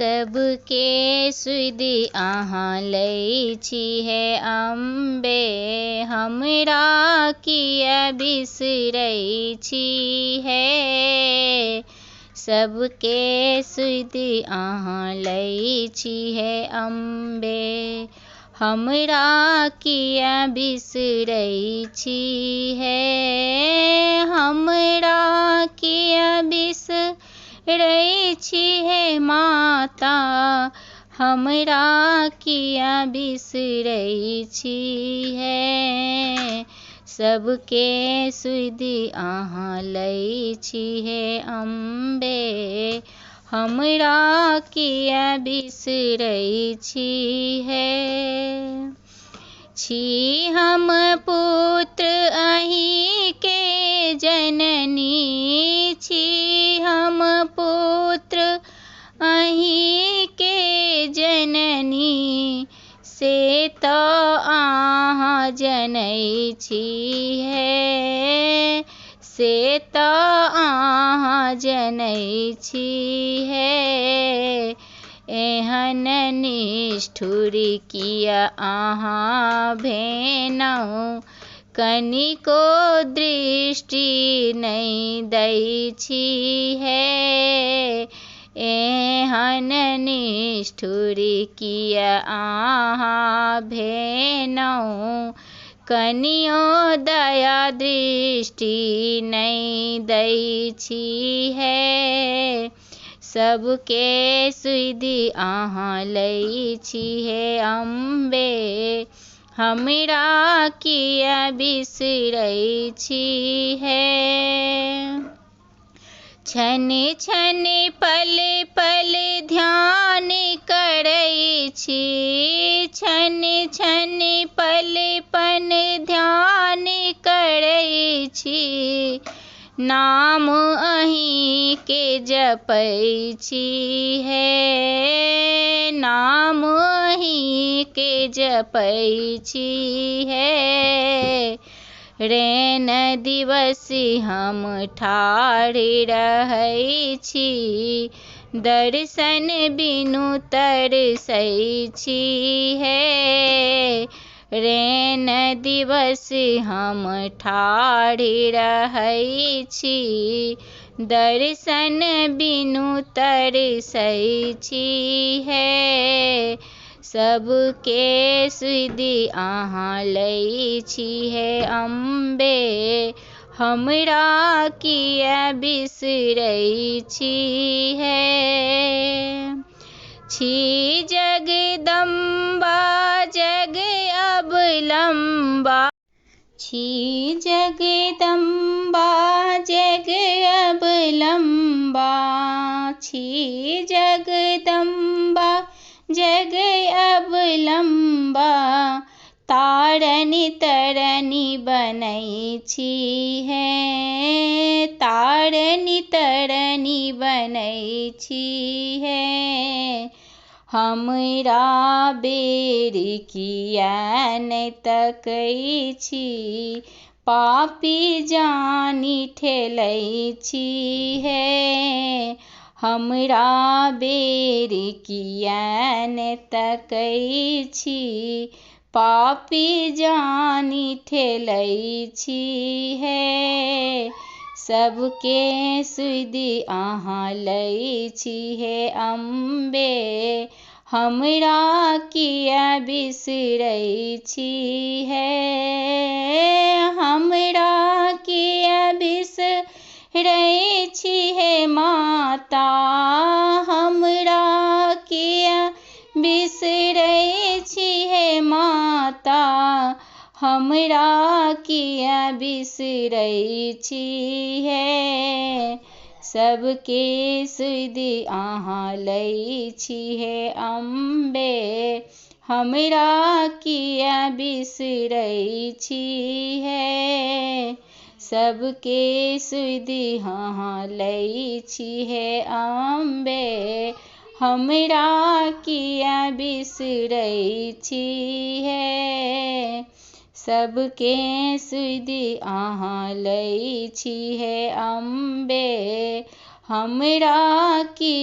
सबके सुधि अहाँ लै छी हे अम्बे, हमरा किया बिसरै छी हे। सबके सुधि अहाँ लै छी हे अम्बे, हमरा किया बिसरै छी हे। हमरा किया बिसरै छी हे माता, हमरा किया बिसरै छी हे। सबके सुधि अहाँ लै छी हे अम्बे, हमरा किया बिसरै छी हे। छी हम पुत्र अहीँके जननी, छी हम पुत्र अहीँके जननी, से तऽ अहाँ जनै छी हे, से तऽ अहाँ जनै छी हे। एहन निष्ठुर किया अहाँ भेलहुँ, कनिको दृष्टि नहि दै छी हे। एहन निष्ठुर किया अहाँ भेलहुँ, कनियो दया दृष्टि नहि दै छी हे। सबके सुधि अहाँ लै छी हे अम्बे, हमरा किया बिसरै छी हे। क्षण क्षण पल पल ध्यान करै छी, क्षण क्षण पल पल ध्यान करै छी, नाम अहीँके जपै छी हे, नाम अहीँके जपै छी हे। रैन दिवस हम ठाढ़ रहै छी, दर्शन बिनु तरसै छी हे। रैन दिवस हम ठाढ़ रहै छी, दर्शन बिनु तरसै छी हे। सबके सुधि अहाँ लै छी हे अम्बे, हमरा किया बिसरै छी हे। छी जगदम्बा जग अवलम्बा, छी जगदम्बा जग अवलम्बा, छी जगदम्बा जग अवलम्बा, तारनि तरनि बनै छी हे, तारनि तरनि बनै छी हे। हमरा बेर किया नहि तकै छी, पापी जानि ठेलै छी हे। हमरा बेर किया नहि तकै छी, पापी जानि ठेलै छी हे। सबके सुधि अहाँ लै छी हे अम्बे, हमरा किया बिसरै छी हे। हमरा किया बिसरै छी हे माता, हमरा किया बिसरै छी हे माता, हमरा किया बिसरै छी हे। सबके सुधि अहाँ लै छी हे अम्बे, हमरा किया बिसरै छी हे। सबके सुधि अहाँ लै छी हे अम्बे, हमरा किया बिसरै छी हे। सबके सुधि अहाँ लै छी हे अम्बे, हमरा किया।